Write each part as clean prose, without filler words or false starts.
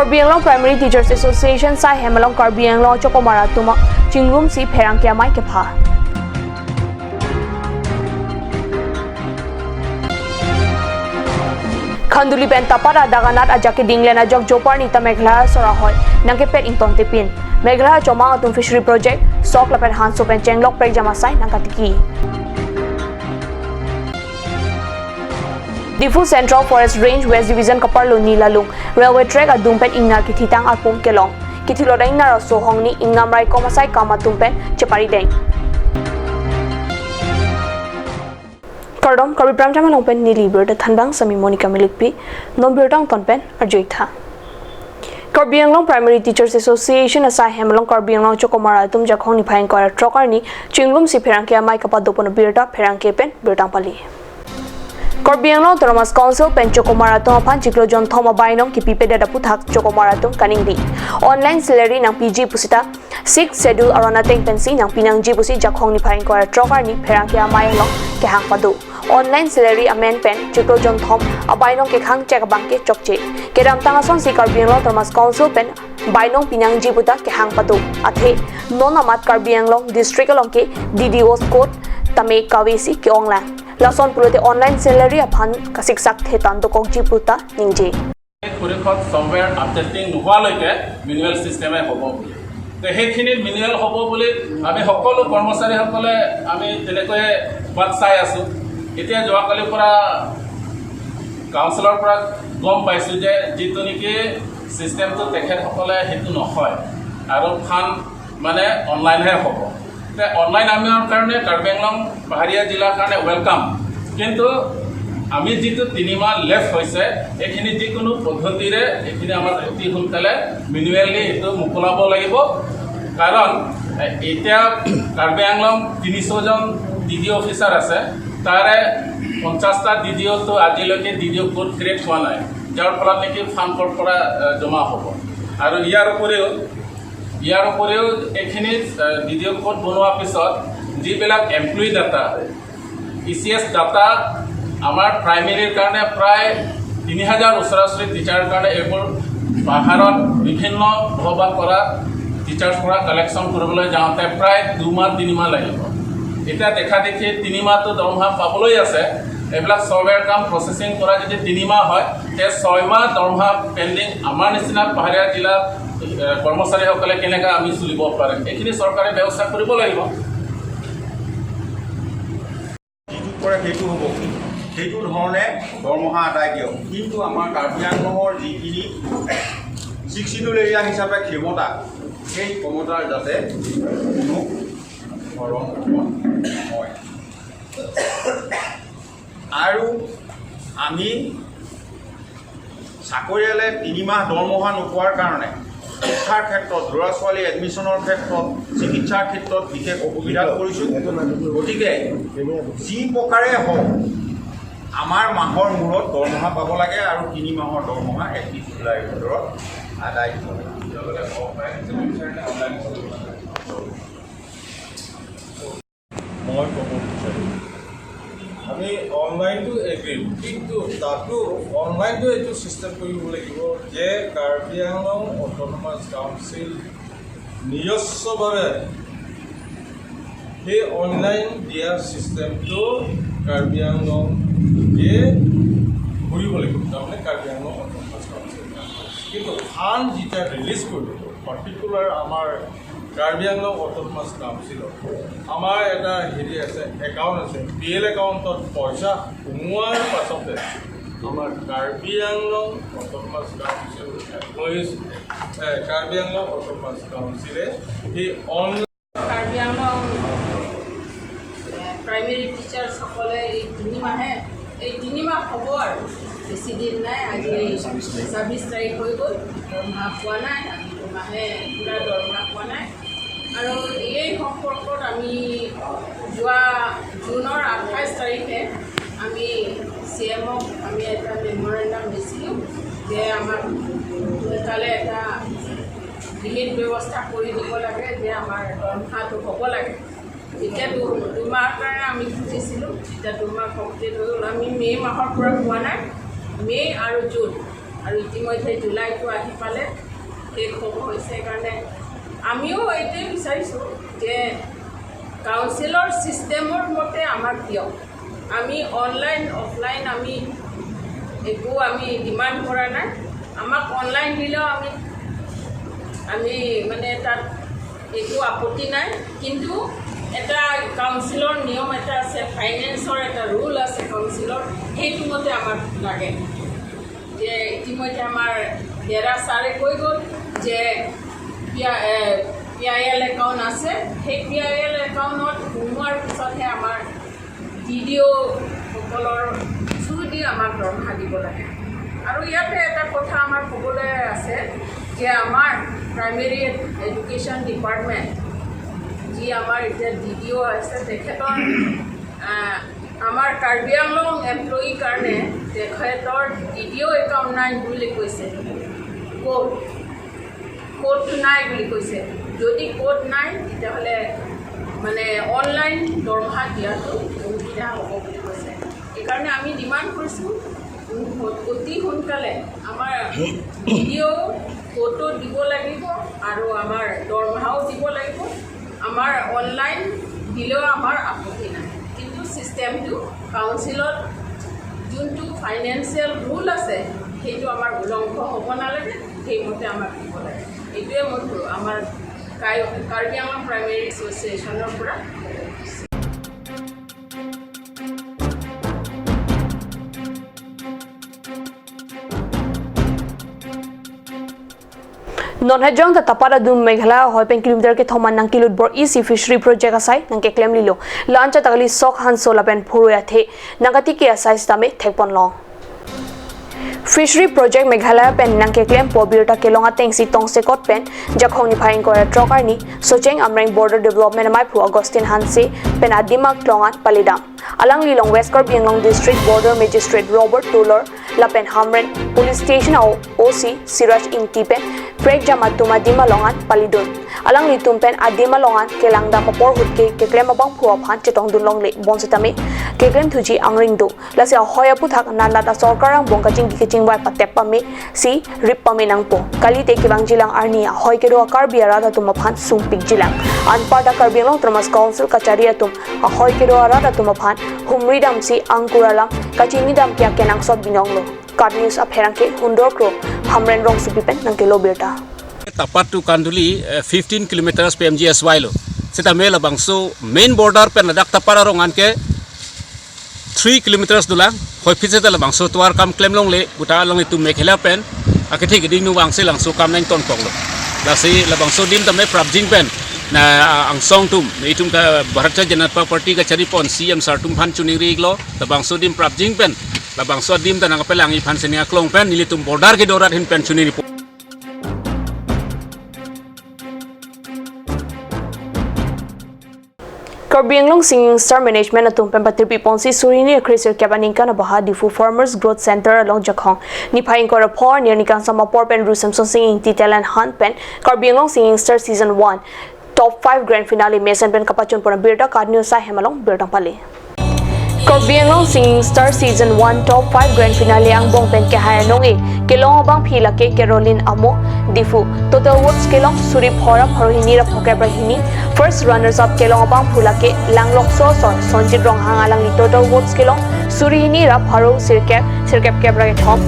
Karbi Anglong Primary Teachers Association sai hemalong Karbi Anglong Chokomara tuma chingrum si pherang ke amai ke pha. Khanduli pen tapara daganat ajake dinglen ajok jopar ni ta Meghalaya sora hoy nangke pet ington tepin Meghalaya choma atum fishery project sok lapen hanso pen chenglok prek jama sai nangkatiki. Difu Central Forest Range West Division Kaparlo Nilalung Railway Track adum pen ingnar ki thitang arpom kelong kithiloda ingnar sohong ni ingamrai komasai kamatum pen chepari deng. Kardom Karbi Pram Jamal pen nili birda thanbang sami Monica Milikpi non birdang ton pen arjoitha. Karbi Anglong Primary Teachers Association asai hemalong Karbi Anglong Chokomara tum jakhong ni phaing kora trokar ni chinglum si pherangke amai kapa dopon birda pherangke pen birdang pali. Karbi Anglong Autonomous Council pen Chokomara tum phan chiklo jon thoma bainong ki pipe da puthak Chokomara tum kaningdi online salary nang PG pusita 6 schedule arona teng pensi nang pinang ji pusi jakhong ni phaing kora trokar ni pherangke amai long ke hang padu online salary amen pen chiklo jon thom abainong ke khang chek bangke chokche keram tangason si Karbi Anglong Autonomous Council pen bainong pinang ji puta ke hang padu athe non amat Karbi Anglong district along ke DDO code tame kawesi ke ongla lason pulote online salary aphan kasik sak thetan to kokji puta ningje পৰিষদ software updating নোহোৱালৈকে manual চিষ্টেমে হ'ব বুলি তো সেইখিনিত manual হ'ব বুলি আমি সকলো কৰ্মচাৰীসকলে আমি তেনেকৈয়ে বাট চাই আছোঁ। এতিয়া যোৱাকালিৰ পৰা কাউন্সিলৰ পৰা গম পাইছোঁ যে যিটো নেকি চিষ্টেমটো তেখেতসকলে সেইটো নহয় আৰু ফাণ্ড মানে অনলাইনহে হ'ব। অনলাইন আমাৰ কাৰণে কাৰ্বি আংলং পাহাৰীয়া জিলাৰ কাৰণে welcome, কিন্তু আমি যিটো 3 মাহ লেফ্ট হৈছে এইখিনি যিকোনো পদ্ধতিৰে এইখিনি আমাক অতি সোনকালে মেনুৱেলি এইটো মোকলাব লাগিব। কাৰণ এতিয়া কাৰ্বি আংলং 300জন ডি ডি অফিচাৰ আছে, তাৰে 50টা ডি ডি অ'টো আজিলৈকে D D O' code create হোৱা নাই, যাৰ ফলত নেকি ফাণ্ডৰ পৰা জমা হ'ব। আৰু ইয়াৰ উপৰিও এইখিনি ডি ডি অ' কোড বনোৱাৰ পিছত যিবিলাক employee data E C S data আমাৰ প্ৰাইমেৰীৰ কাৰণে প্ৰায় 3000 ওচৰা ওচৰি টিচাৰৰ কাৰণে এইবোৰ পাহাৰত বিভিন্ন বসবাস কৰা টিচাৰ্ছ পৰা কালেকশ্যন কৰিবলৈ যাওঁতে প্ৰায় 2 মাহ 3 মাহ লাগিব। এতিয়া দেখা দেখি 3 মাহটো দৰমহা পাবলৈ আছে, এইবিলাক ছফ্টৱেৰ কাম প্ৰচেছিং কৰা যদি 3 মাহ হয় তে 6 মাহ দৰমহা পেণ্ডিং আমাৰ নিচিনা পাহাৰীয়া জিলাৰ কৰ্মচাৰীসকলে কেনেকৈ আমি চলিব পাৰিম? এইখিনি চৰকাৰে ব্যৱস্থা কৰিব লাগিব। যিটো কৰে সেইটো হ'ব, সেইটো ধৰণে দৰমহা আদায় দিয়ক। কিন্তু আমাৰ কাৰ্বি আংলঙৰ যিখিনি ছিক্স চিডিউল এৰিয়া হিচাপে ক্ষমতা, সেই ক্ষমতাৰ যাতে কোনো হৰণ নহয়। আৰু আমি চাকৰিয়ালে 3 মাহ দৰমহা নোপোৱাৰ কাৰণে শিক্ষাৰ ক্ষেত্ৰত, ল'ৰা ছোৱালী এডমিশ্যনৰ ক্ষেত্ৰত, চিকিৎসাৰ ক্ষেত্ৰত বিশেষ অসুবিধাত পৰিছোঁ। গতিকে যি প্ৰকাৰে হওক আমাৰ মাহৰ মূৰত দৰমহা পাব লাগে আৰু 3 মাহৰ দৰমহা 31 জুলাইৰ ভিতৰত আদায় দিব লাগে। মই ক'ব বিচাৰোঁ আমি অনলাইনটো এগ্ৰিম, কিন্তু তাতো অনলাইনটো এইটো চিষ্টেম কৰিব লাগিব যে কাৰ্বি আংলং অট'নমাছ কাউন্সিল নিজস্বভাৱে সেই অনলাইন দিয়া চিষ্টেমটো কাৰ্বি আংলং যে কৰিব লাগিব, তাৰমানে কাৰ্বি আংলং অট'নমাছ কাউন্সিল। কিন্তু ফাণ্ড যেতিয়া ৰিলিজ কৰিব, পাৰ্টিকুলাৰ আমাৰ কাৰ্বি আংলং অট'নমাছ কাউন্সিলত আমাৰ এটা হেৰি আছে, একাউণ্ট আছে, পি এল একাউণ্টত পইচা সোমোৱাৰ পাছতে আমাৰ Karbi Anglong autonomous council employees, Karbi Anglong autonomous কাউন্সিলে সেই অনলাইন কাৰ্বি আংলং প্ৰাইমেৰী টিচাৰ্ছসকলে এই 3 মাহে, এই 3 মাহ হ'ব আৰু বেছি দিন নাই, আজি 26 তাৰিখ হৈ গ'ল, দৰমহা পোৱা নাই, আমি দুমাহে পূৰা দৰমহা পোৱা নাই। আৰু এই সম্পৰ্কত আমি যোৱা জুনৰ 28 তাৰিখে আমি চি এমক আমি এটা মেমৰেণ্ডাম দিছিলোঁ যে আমাক সোনকালে এটা বিহিত ব্যৱস্থা কৰি দিব লাগে, যে আমাৰ দৰমহাটো হ'ব লাগে। এতিয়া দুমাহৰ কাৰণে আমি খুজিছিলোঁ, এতিয়া 2 মাহ কমপ্লিট হৈ গ'ল, আমি মে' মাহৰ পৰা পোৱা নাই, মে' আৰু জুন আৰু ইতিমধ্যে জুলাইটো আহি পালে, শেষ হ'ব হৈছে। সেইকাৰণে আমিও এইটোৱে বিচাৰিছোঁ যে কাউন্সিলৰ ছিষ্টেমৰ মতে আমাক দিয়ক। আমি অনলাইন অফলাইন আমি একো আমি ডিমাণ্ড কৰা নাই। আমাক অনলাইন দিলেও আমি আমি মানে তাত একো আপত্তি নাই, কিন্তু এটা কাউন্সিলৰ নিয়ম এটা আছে, ফাইনেন্সৰ এটা ৰুল আছে কাউন্সিলৰ, সেইটো মতে আমাক লাগে। যে ইতিমধ্যে আমাৰ ডেৰা ছাৰে কৈ গ'ল যে পি I L account আছে, সেই পি I L একাউণ্টত সোমোৱাৰ পিছতহে আমাৰ ডি ডি অ'সকলৰ থ্ৰু দি আমাক দৰমহা দিব লাগে। আৰু ইয়াতে এটা কথা আমাৰ ক'বলৈ আছে যে আমাৰ প্ৰাইমেৰী এডুকেশ্যন ডিপাৰ্টমেণ্ট যি আমাৰ এতিয়া ডি ডি অ' আছে, তেখেতৰ আমাৰ কাৰ্বি আংলং এমপ্লয়ীৰ কাৰণে তেখেতৰ ডি ডি অ' একাউণ্ট নাই বুলি কৈছে, ক'ড নাই বুলি কৈছে। যদি ক'ড নাই তেতিয়াহ'লে মানে অনলাইন দৰমহা দিয়াটো অসুবিধা হ'ব বুলি কৈছে। সেইকাৰণে আমি ডিমাণ্ড কৰিছোঁ অতি সোনকালে আমাৰ ডি ডি অ' ক'ডো দিব লাগিব আৰু আমাৰ দৰমহাও দিব লাগিব। আমাৰ অনলাইন দিলেও আমাৰ আপত্তি নাই, কিন্তু ছিষ্টেমটো কাউন্সিলত যোনটো ফাইনেন্সিয়েল ৰুল আছে সেইটো আমাৰ উলংঘ হ'ব নালাগে, সেইমতে আমাক দিব লাগে। এইটোৱে মই আমাৰ কাৰ্বি আংলং প্ৰাইমেৰী এছ'চিয়েশ্যনৰ পৰা। Non hajong ta tapada dum Meghalaya hoi pen kilometer ke thoman nang kilut bor EC fishery project asai nang ke claim lilo lancha tagali sok han sola pen phuruya the nangati ke asai stame thekpon long fishery project Meghalaya pen nang ke claim pobirta kelonga tengsi tongse kot pen jakhong ni phaing kora trokar ni socheng amreng border development mai phu Augustine Hanse pen adima klongan palidam alang lilong West Karbi Anglong district border magistrate Robert Tulor lapen Hamren police station au OC Siraj Ingti pen prek jama tuma dima longan palidun alang litum pen adima longan kelangda mapor hutke ke claim abang phu aphan chetong dun long le bonsitame ke claim thuji angring do lase hoya puthak nanda ta sarkarang bongka jing ke jing wai patep pame si rip pame nangpo kali te kibang jilang arnia hoy ke do karbi ara da tuma phan sumpik jilang anpada Karbi Anglong Autonomous Council kachari atum hoy ke do ara da tuma phan humri dam si angkuralam kachini dam kya kenang sot binonglo card news apherang ke hundor kro hamren rong supipen nangke lo berta Tapat to Kanduli 15 kilometers PMGSY lo sita mela bangso main border pen ladak tapara rong anke 3 kilometers dula hoi phitse la bangso twar kam claim long le buta long tu mekhela pen akthi giding nu bangse langso kam nang ton kong lo la si la bangso dim tame prabjing pen na angsong tum itum ka Bharat Janata Party ka chari pon CM sar tum phan chuni ri lo la bangso dim prabjing pen la bangso dim ta nang pelang i phan senia klong pen nili tum border ke dorat hin pen chuni ri. Karbi Anglong Singing Star Management atum pen patirpi ponsi surini khrisir kebaning kana baha Difu Farmers Growth Center along Jakhong ni phaing kor phor near nikan sama por pen Rusamson Singing ti talent hunt pen Karbi Anglong Singing Star Season 1 Top 5 Grand Finale mesen pen kapachun pon birta kadniu sa hemalong birta pale Karbi Anglong Singing Star Season 1 Top 5 Grand Finale angbong pen ke hayanong e kelong abang phila ke Caroline Amo Difu total votes kelong suri phora pharohini ra phoke brahini first runners up kelong abang phula ke langlok so sor Sanjit rong hangalang ni total votes kelong surihini ra pharo sirkep sirkep ke bra thom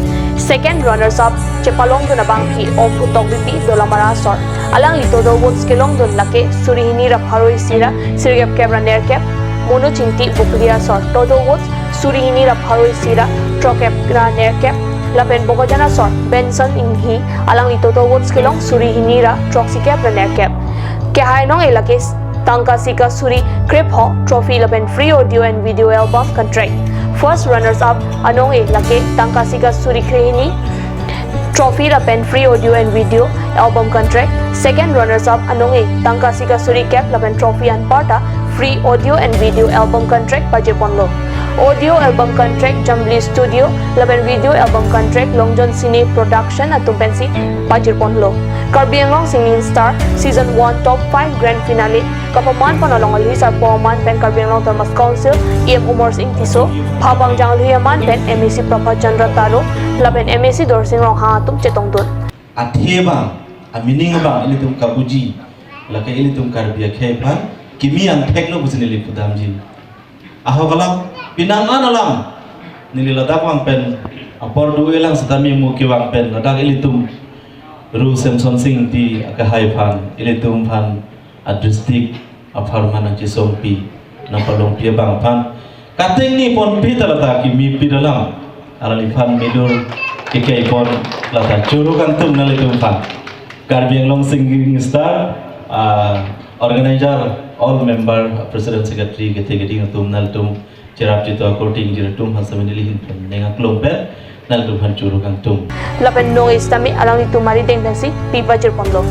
second runners up chepalong dun abang phi of tok bipi dolamara sor alang li total votes kelong dun lake surihini ra pharoi sira sirkep ke bra ner kep mono chinti bukria sor total votes surihini ra pharoi sira trokep ra ner kep lapen bogojana sor Benson inghi alang li total votes kelong surihini ra troxy kep ra ner kep ke hainong elake tangka sika suri krip ho trophy lapen free audio and video album contract first runners up anong elake tangka sika suri krihini trophy lapen free audio and video album contract second runners up anong e tangka sika suri cap lapen trophy and parta free audio and video album contract paje ponlo Audio album contract Jambli Studio laben video album contract Longjon Cine Production atum pensi Pajir Ponlo Karbi Anglong Singing Star Season 1 Top 5 Grand Finale kapaman panalong alhi sar poman pen Karbi Anglong Autonomous Council EM Umar Singh Tiso Phabang Jang alhi aman pen MEC Prabhat Chandra Taro laben MEC Dorsing Rong ha atum chetong dun atheba amining ba ilitum kabuji laka ilitum karbia khephan kimi ang theklo bujini pudamji ahogalam pinangan alam nili ladak wang pen apor duelang satami mu ki wang pen ladak ilitum ru Samson Singh ti akahai phan ilitum phan a district afar manang chi sompi napalong pia bang phan kating ni pon pi talata ki mi pi dalam alali phan midur ki kei pon lata churu kan tum nalitum phan Karbi Anglong Singing Star organizer all member president secretary gete gedi tum naltum cherap chito according jira tum hasamini hin pen nenga klong pen naltum han churu kan tum lapen nong istami alang ni tumari deng pensi pipa jir ponlo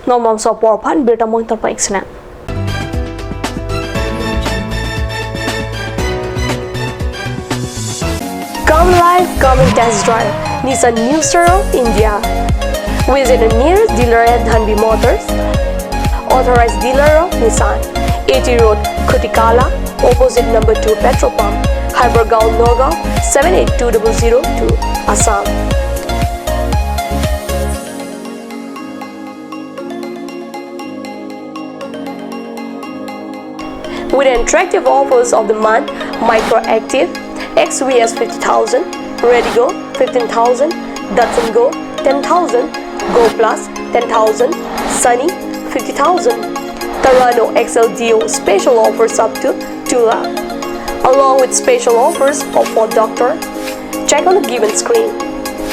no mom so por phan beta moin tor pa iksna. Come live, come and test drive Nissan New Star of India. Visit the nearest dealer at Dhanbi Motors, authorized dealer of Nissan, 80 Road, Khutikala, opposite number 2 petrol pump, Hypergaon, Nagaon, 782002, Assam. With attractive offers of the month, Micro Active, XVS 50,000, Redigo 15,000, Datsun Go 10,000, Go Plus 10,000, Sunny 50,000, Tarano XLDO special offers up to 2 lakh, along with special offers of Ford Doctor. Check on the given screen.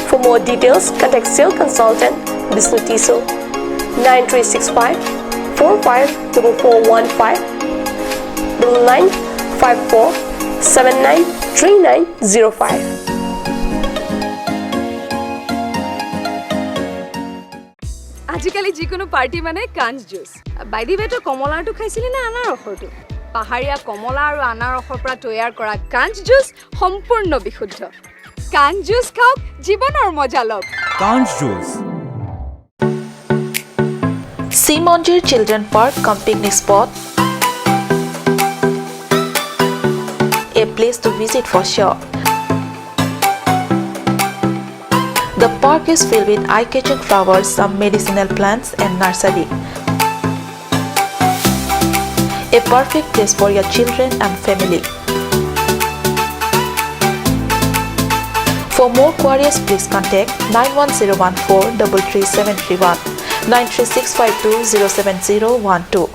For more details, contact sales consultant Bishnu Tiso 9365 454415 9954 793905. আজিকালি যিকোনো party মানে কাঞ্চ juice. By the ৱে, তই কমলাৰটো খাইছিলি নে আনাৰসৰটো? পাহাৰীয়া কমলা আৰু আনাৰসৰ পৰা তৈয়াৰ কৰা কাঞ্চ জুচ সম্পূৰ্ণ বিশুদ্ধ। কাঞ্চ জুচ খাওক, জীৱনৰ মজা লওক। কাঞ্চ juice. Simonjir Children Park cum picnic spot, a place to visit for sure. The park is filled with eye-catching flowers, some medicinal plants and nursery. A perfect place for your children and family. For more queries, please contact 91014 33731, 93652 07012.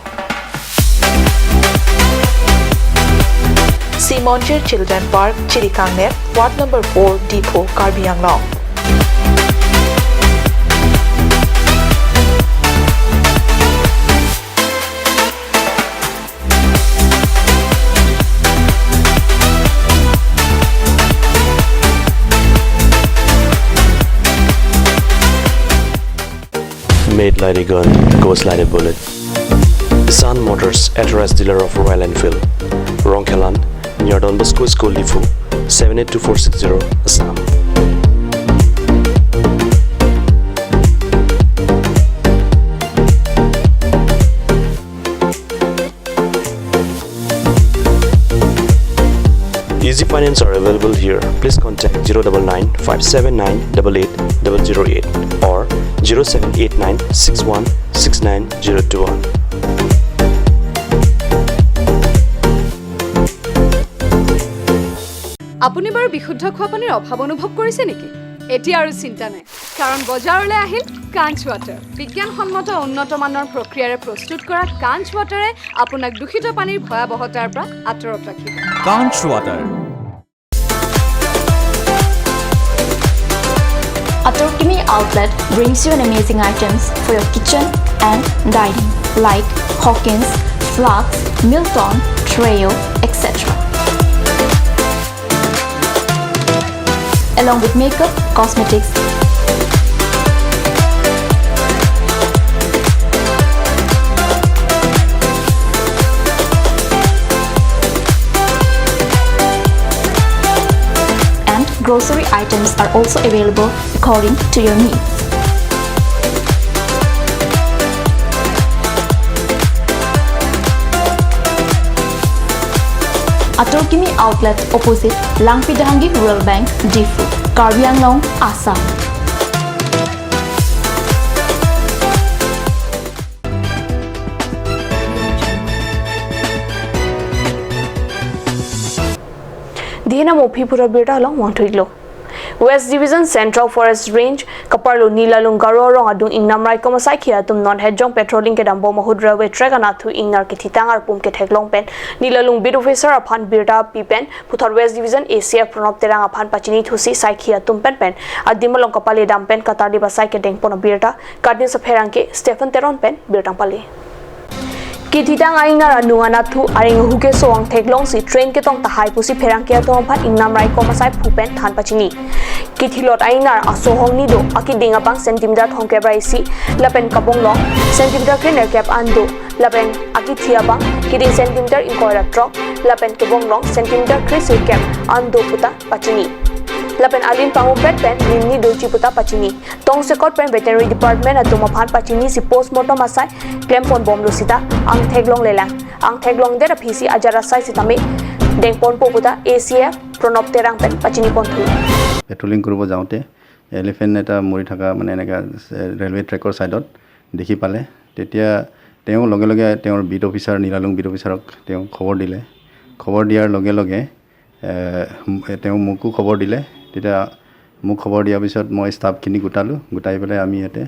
Simonjir Children Park, Chirikangnep, Ward Number 4, Depot, Karbi Anglong. Made like a gun, goes like a bullet. Nissan Motors, authorized dealer of Royal Enfield, Rongkhelan, near Don Bosco School, Diphu, 782460, Assam. Easy finance are available here. Please contact 099 579 88 008 or 0789 61 69 021. আপুনি বাৰু বিশুদ্ধ খোৱা পানীৰ অভাৱ অনুভৱ কৰিছে নেকি? এতিয়া আৰু চিন্তা নাই, কাৰণ বজাৰলৈ আহিল কাঞ্চ ৱাটাৰ। বিজ্ঞানসন্মত উন্নত মানৰ প্ৰক্ৰিয়াৰে প্ৰস্তুত কৰা কাঞ্চ ৱাটাৰে আপোনাক দূষিত পানীৰ ভয়াৱহতাৰ পৰা আঁতৰত ৰাখিব। কাঞ্চ water. Atorkimi Outlet brings you an amazing items for your kitchen and dining like Hawkins, Flux, Milton, Treo, etc. Along with makeup, cosmetics, Grocery items are also available according to your needs. Atorkimi outlet opposite Langpidahangi Rural Bank, Diphu, Karbi Anglong, Assam. Dihena Mophipura birta along wangthuilo. West Division Central Forest Range Kaparlu Nilalung Garo rong adung ingnam rai koma sai khia tum non head jong patrolling ke dambo mahud railway track anathu ingnar ke thitang ar pum ke theklong pen Nilalung beat officer aphan birta pipen Puthar West Division ACF Pranab Terang aphan pachini thusi sai khia tum pen pen adimalong kapali dam pen katardi basai ke dengpon birta kadin sapherang ke Stephen Teron pen birtang pali Kithitang ainar anungana thu aring huke soang theklong si train ke tong tahai pusi pherang ke atom phat ingnam rai koma sai phupen than pachini Kithilot ainar asohong ni do akidinga bang centimeter thong ke brai si lapen kabong long centimeter krener cap ando lapen akithia bang kiding centimeter inkoira truck lapen kebong long centimeter kre cap ando puta pachini Lapen alin pangu pet pen nimni dochi puta pachini tong sekot pen veterinary department atuma phan pachini si postmortem asai claim pon bom lusita ang theglong lelang ang theglong der phisi ajara sai sitame dengpon poputa ACF Pranab Terang pen pachini pon thu patrolling কৰিব যাওঁতে elephant এটা মৰি থকা মানে এনেকা railway ট্ৰেকৰ সাইডত দেখি পালে। তেতিয়া তেওঁ লগে লগে তেওঁৰ বিট অফিচাৰ নীলালুং বিট অফিচাৰক তেওঁ খবৰ দিলে। খবৰ দিয়াৰ লগে লগে তেওঁ মোকো খবৰ দিলে। তেতিয়া মোক খবৰ দিয়াৰ পিছত মই ষ্টাফখিনি গোটালোঁ। গোটাই পেলাই আমি ইয়াতে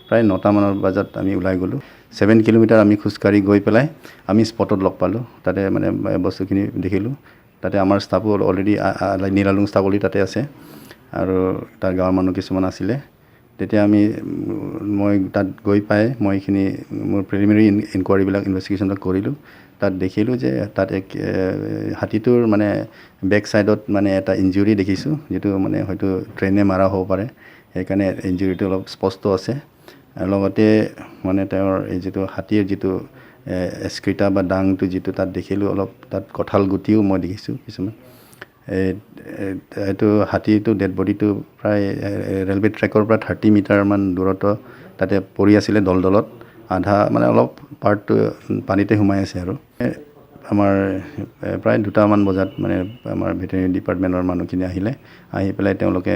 প্ৰায় 9টামানৰ বজাত আমি ওলাই গ'লোঁ। 7 কিলোমিটাৰ আমি খোজকাঢ়ি গৈ পেলাই আমি স্পটত লগ পালোঁ। তাতে মানে বস্তুখিনি দেখিলোঁ। তাতে আমাৰ ষ্টাফো অলৰেডি নীলালুং ষ্টাফ অলৰেডি তাতে আছে আৰু তাৰ গাঁৱৰ মানুহ কিছুমান আছিলে। তেতিয়া আমি মই তাত গৈ পাই মই এইখিনি মোৰ প্ৰিলিমিনাৰী ইনকুৱাৰীবিলাক ইনভেষ্টিগেশ্যনবিলাক কৰিলোঁ। তাত দেখিলোঁ যে তাত এক হাতীটোৰ মানে বেক ছাইডত মানে এটা ইঞ্জুৰি দেখিছোঁ, যিটো মানে হয়তো ট্ৰেইনে মাৰা হ'ব পাৰে, সেইকাৰণে ইঞ্জুৰিটো অলপ স্পষ্ট আছে। আৰু লগতে মানে তেওঁৰ এই যিটো হাতীৰ যিটো এস্ক্ৰিটা বা ডাংটো যিটো তাত দেখিলোঁ, অলপ তাত কঁঠাল গুটিও মই দেখিছোঁ কিছুমান। এইটো হাতীটো ডেড বডিটো প্ৰায় ৰেলৱে ট্ৰেকৰ পৰা 30 মিটাৰমান দূৰত্ব তাতে পৰি আছিলে দলদলত, আধা মানে অলপ পাৰ্টটো পানীতে সোমাই আছে। আৰু আমাৰ প্ৰায় 2টামান বজাত মানে আমাৰ ভেটেৰিনেৰী ডিপাৰ্টমেণ্টৰ মানুহখিনি আহিলে। আহি পেলাই তেওঁলোকে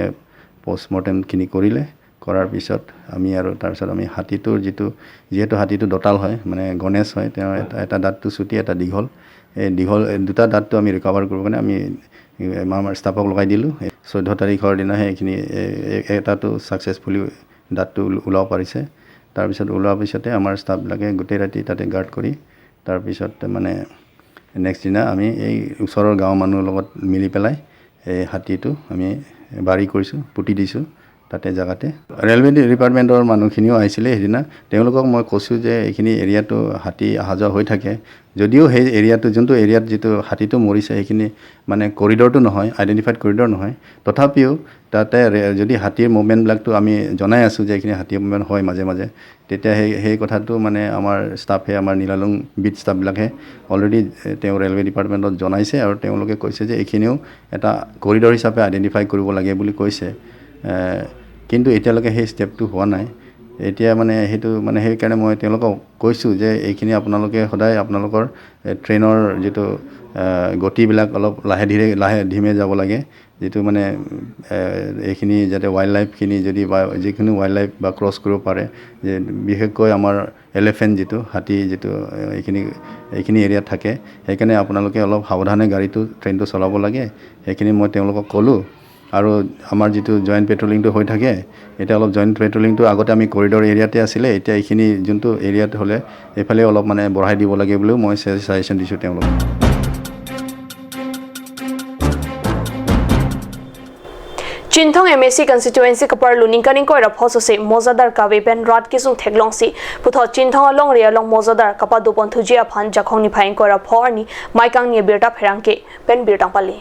পষ্টমৰ্টেমখিনি কৰিলে। কৰাৰ পিছত আমি আৰু তাৰপিছত আমি হাতীটোৰ যিটো, যিহেতু হাতীটো দঁতাল হয় মানে গণেশ হয়, তেওঁৰ এটা দাঁতটো চুটি এটা দীঘল, এই দীঘল দুটা দাঁতটো আমি ৰিকভাৰ কৰিবৰ কাৰণে আমি আমাৰ ষ্টাফক লগাই দিলোঁ। 14 তাৰিখৰ দিনাহে এইখিনি এটাটো ছাকচেছফুলি দাঁতটো ওলাব পাৰিছে। তাৰপিছত ওলোৱাৰ পিছতে আমাৰ ষ্টাফবিলাকে গোটেই ৰাতি তাতে গাৰ্ড কৰি তাৰপিছত মানে নেক্সট দিনা আমি এই ওচৰৰ গাঁৱৰ মানুহৰ লগত মিলি পেলাই এই হাতীটো আমি বাৰী কৰিছোঁ, পুতি দিছোঁ তাতে জেগাতে। ৰেলৱে ডিপাৰ্টমেণ্টৰ মানুহখিনিও আহিছিলে সেইদিনা। তেওঁলোকক মই কৈছোঁ যে এইখিনি এৰিয়াটো হাতী অহা যোৱা হৈ থাকে, যদিও সেই এৰিয়াটো যোনটো এৰিয়াত যিটো হাতীটো মৰিছে সেইখিনি মানে কৰিডৰটো নহয়, আইডেণ্টিফাইড কৰিডৰ নহয়, তথাপিও তাতে যদি হাতীৰ মুভমেণ্টবিলাকটো আমি জনাই আছোঁ যে এইখিনি হাতীৰ মুভমেণ্ট হয় মাজে মাজে, তেতিয়া সেই কথাটো মানে আমাৰ ষ্টাফে, আমাৰ নীলালুং বিট ষ্টাফবিলাকে অলৰেডি তেওঁ ৰেলৱে ডিপাৰ্টমেণ্টত জনাইছে আৰু তেওঁলোকে কৈছে যে এইখিনিও এটা কৰিডৰ হিচাপে আইডেণ্টিফাই কৰিব লাগে বুলি কৈছে। কিন্তু এতিয়ালৈকে সেই ষ্টেপটো হোৱা নাই। এতিয়া মানে সেইটো মানে সেইকাৰণে মই তেওঁলোকক কৈছোঁ যে এইখিনি আপোনালোকে সদায় আপোনালোকৰ ট্ৰেইনৰ যিটো গতিবিলাক অলপ লাহে ধীৰে লাহে ধীমে যাব লাগে, যিটো মানে এইখিনি যাতে ৱাইল্ড লাইফখিনি যদি বা যিকোনো ৱাইল্ড লাইফ বা ক্ৰছ কৰিব পাৰে, যে বিশেষকৈ আমাৰ এলিফেণ্ট যিটো হাতী যিটো এইখিনি এৰিয়াত থাকে, সেইকাৰণে আপোনালোকে অলপ সাৱধানে গাড়ীটো ট্ৰেইনটো চলাব লাগে, সেইখিনি মই তেওঁলোকক ক'লোঁ। আৰু আমাৰ যিটো জইণ্ট পেট্ৰলিংটো হৈ থাকে, এতিয়া অলপ জইণ্ট পেট্ৰলিংটো আগতে আমি কৰিডৰ এৰিয়াতে আছিলে, এতিয়া এইখিনি যোনটো এৰিয়াত হ'লে এইফালে অলপ মানে বঢ়াই দিব লাগে বুলিও মই ছাজেশ্যন দিছোঁ তেওঁলোকক। Chinthong MAC constituency kapar luning kaning koi ra phoso se mozadar kawe pen rat kisung theklong si putho Chinthong along ria long mozadar kapa dupon thujia phan jakhong ni phaing koi ra phorni maikang ni birta pherang ke pen birtang pali.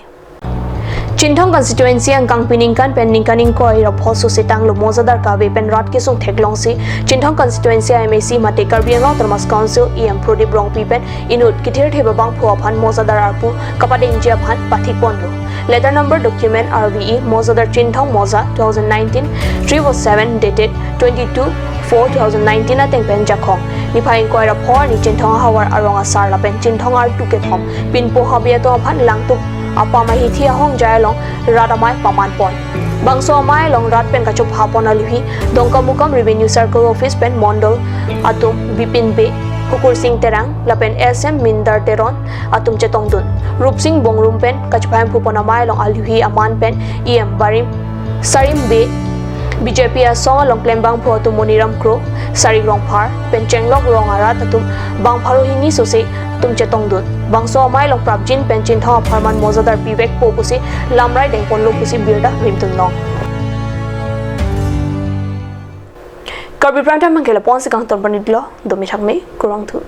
Chinthong constituency ang kangpining kan pen ningkaning koi ro pho so se tang lo mozadar ka ve pen rat ke sung theklong si Chinthong constituency MAC mate Karbi Anglong Autonomous Council EM Prodip Rongpi pen inut kithir theba bang pho phan mozadar arpu kapadeng jia phan pathik ponlo letter number document RVE Mozadar Chinthong Moza 2019 307 dated 22/4/2019 ateng pen jakhong niphai koi ra phor ni Chinthong hawar arong asar la pen Chinthong ar tu ke thom pin po habia to phan langtuk apa ma hi thia hong jai long radamai paman pon bangso amai long rat pen kachup hapon alihi dongka mukam revenue circle office pen mondol atum Bipin be Hukur Singh Terang lapen SM Mindar Teron atum chetongdun Rup Singh Bongrum pen kachpaim phupon amai long alihi aman pen EM Barim Sarim be BJP asong long klembang pho atum Moniram Kro Sarik rong phar pen chenglok rong arat atum bang pharo hingi sose tum chetongdun bangso amai long prabjin pen chintha pharman mozadar pivek popusi lamrai dengpon lopusi birda rimtun long Karbi Prime Time mangkela ponsi kang ton panidlo domi thakme kurang thu.